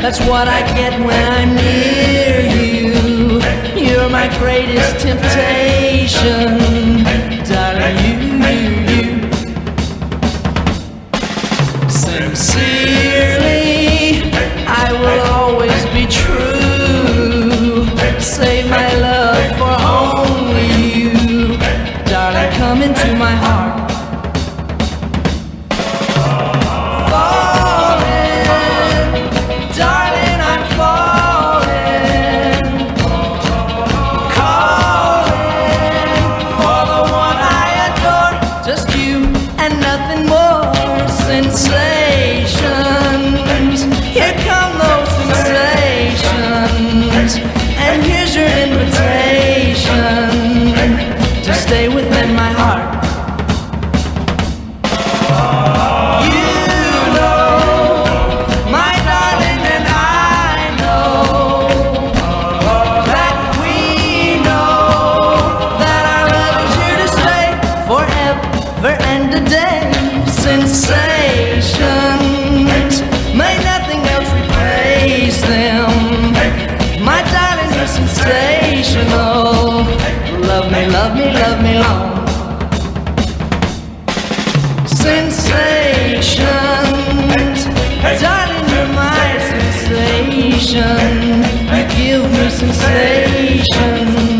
That's what I get when I'm near you. You're my greatest temptation. Darling, you, you, you. Sincerely, I will always be true. Save my love for only you. Darling, come into my heart. Falling, darling, I'm falling. Calling for the one I adore. Just you and nothing more. Sensations, here come those sensations. And here's your invitation to stay within my heart. You know, my darling, and I know that we know that our love is here to stay forever and a day. Sensations, may nothing else replace them. My darling, you're sensational. Love me, love me, love me long. Sensations, darling, you're my sensation. You give me sensations.